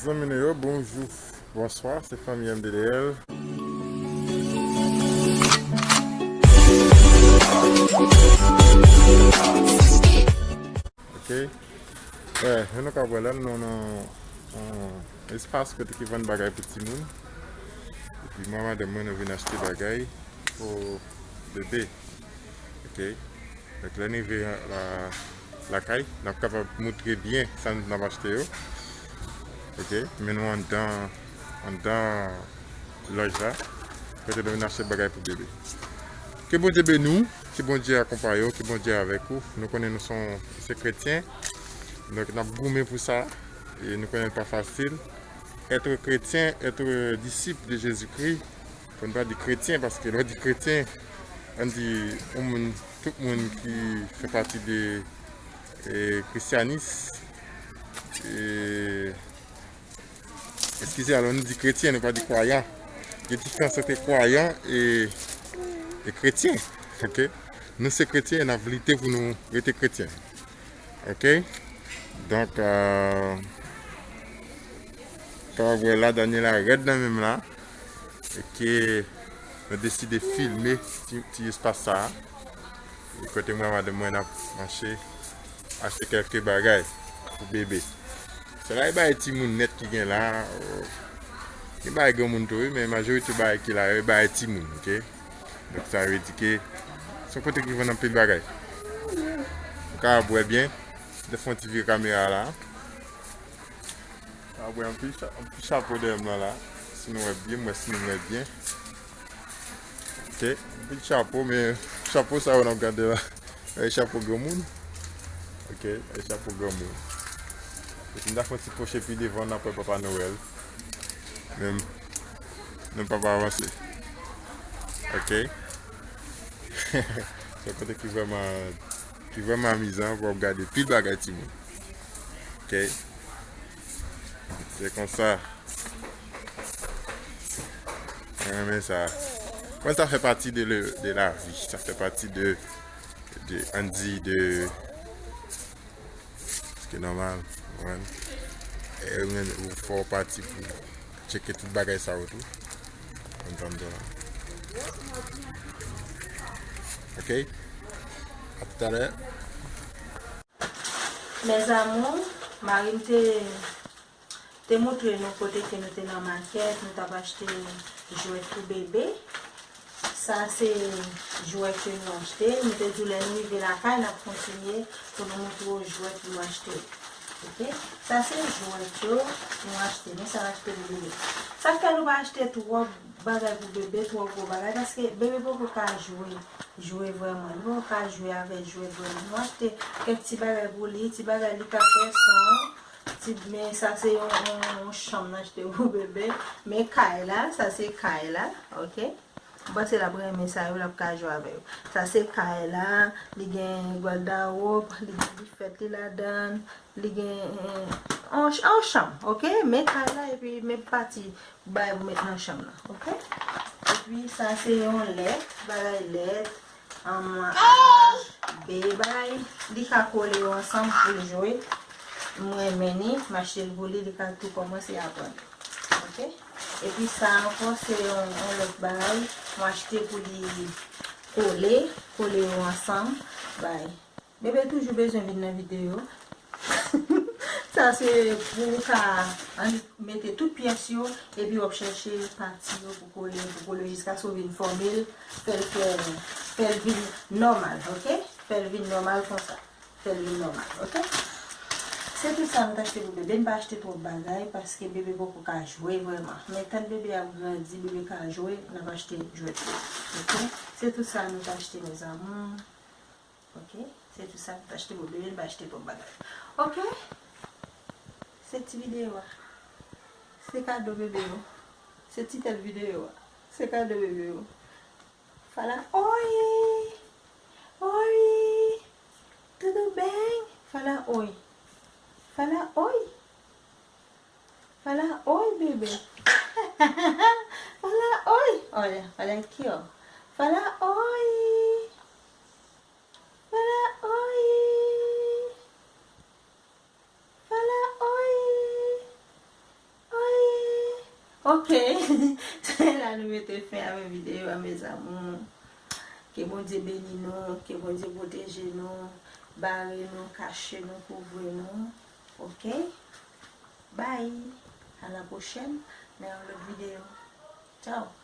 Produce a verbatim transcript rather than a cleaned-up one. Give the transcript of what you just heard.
Zanmi nou yo, bonjou, bonswa, se fanmi M D D L. Ok. Wè, jan nou ka wè la, nou nan yon espas kote ki vann bagay pou timoun. Epi mwen, madanm mwen, nou vin achte bagay pou bebe. Ok. Donk, lè n rive la, lakay, n ap kapab moutre byen sa n ap achte yo. Ok. Men nou anndan, anndan lòj la. Kote nou vin achte bagay pou bebe. Ke Bondye beni w, ke Bondye akonpaye w, ke Bondye avèk ou. Nou konnen nou se yon, se kretyen. Donk, n ap goumen pou sa. E nou konnen l pa fasil. Être chrétien, être disciple de Jésus-Christ, pou n pa di kretyen, paske lè w di kretyen, ann di yon moun, tout moun ki fè pati de, e, kristyanis, e, eskize, alò nou di kretyen, nou pa di kwayan. Gen diferans ant kwayan e, e kretyen, ok? Nou se kretyen, n ap lite pou nou rete kretyen. Ok? Donk, euh, kapab wè la, Daniela rèd nan menm la. E ke nou deside filme ti, ti espas sa a. E kote mwen, madanm mwen, n ap mache achte kèlke bagay pou bebe. Se la e bagay timoun nèt ki gen la. Oh. Gen bagay granmoun tou, wi, men majorite bagay ki la yo, e bagay timoun, ok? Donk, sa vle di ke se yon kote ki vann anpil bagay. Ou ka wè byen. Te fè yon ti vire kamera la. Ka wè anpil cha-, anpil chapo dèyè m nan la. Si nou wè byen, m wè si nou wè byen. Ok, anpil chapo, men chapo sa yo n ap gade la. E chapo granmoun. Ok, e chapo granmoun. Epi m ta fè yon ti pwoche pi devan, n ap wè Papa Nwèl. Men nou pa pa avanse. Ok. Se yon kote ki vrèman, ki vrèman amizan pou w ap gade pil bagay timoun. Ok. Se konsa. Mwen renmen sa. Mwen, sa fè pati de, le, de la vi. Sa fè pati de, de, ann di, de, se nòmal, ou konprann? E ou menm, ou fè w pati pou tcheke tout bagay sa yo tou. Konn sa m di w la. Ok? A toutalè. Mes amours, mari m te, te montre nou kote ke nou te nan makèt, nou t ap achte jwèt pou bebe. Sa se jwèt ke nou achte. Nou te di w lè nou rive lakay, n ap kontinye pou nou montre w jwèt nou achte. Ok? Sa se jwèt yo nou achte. Men sa n achte pou bebe. Sa k fè nou pa achte twòp bagay pou bebe, twòp gwo bagay, paske bebe poko ka jwe, jwe vrèman. Li poko ka jwe avèk jwèt vrèman. Nou achte kèk ti bagay pou li, ti bagay li ka fè son. Ti, men sa se yon, yon, yon chanm n achte pou bebe. Men kay la, sa se kay la, ok? M panse l ap renmen sa yo, l ap ka jwe avè yo. Sa se kay la, li gen gwadawòb, li gen difèt li ladan l, li gen, eh, on, on chanm, ok? Men kay la, epi men pati bagay pou met nan chanm nan, ok? Epi sa se yon lèt, bagay lèt, um, A, B, bagay, li ka kole yo ansanm pou l jwe. M renmen li, m achte l pou li, li ka tou kòmanse aprann. Ok? Epi sa ankò, se yon, yon lòt bagay mwen achte pou li kole, kole yo ansanm, bay. Bebe toujou bezwen vin nan videyo. Sa se pou w ka an-, mete tout pyès yo, epi w ap chèche pati yo pou kole, pou kole, jiskaske w vin fòme l, fè l fè, fè l vin nòmal, ok? Fè l vin nòmal konsa. Fè l vin nòmal, ok? Se tout sa nou t achte pou bebe. N pa achte twòp bagay, paske bebe poko ka jwe vrèman. Men tan bebe ap grandi, bebe ka jwe, n ap achte jwèt li. Ok? Se tout sa nou t achte, mes amours. Ok? Se tout sa nou t achte pou bebe, n pa achte twòp bagay. Ok? Se ti videyo a. Se kado bebe yo. Se ti tèt videyo a. Se kado bebe yo. Fala oi! Oi! Tudo bem? Fala oi. Fala oi. Fala oi, bebê. Fala oi. Olha, olha aqui, ó. Fala oi. Fala oi. Fala oi. Ok, se la nou mete fen avèk videyo a, mes amours. Ke Bondye beni nou, ke Bondye pwoteje nou, bare nou, kache nou, kouvri nou. Ok? Bye! À la prochaine nan yon lòt videyo. Tchao!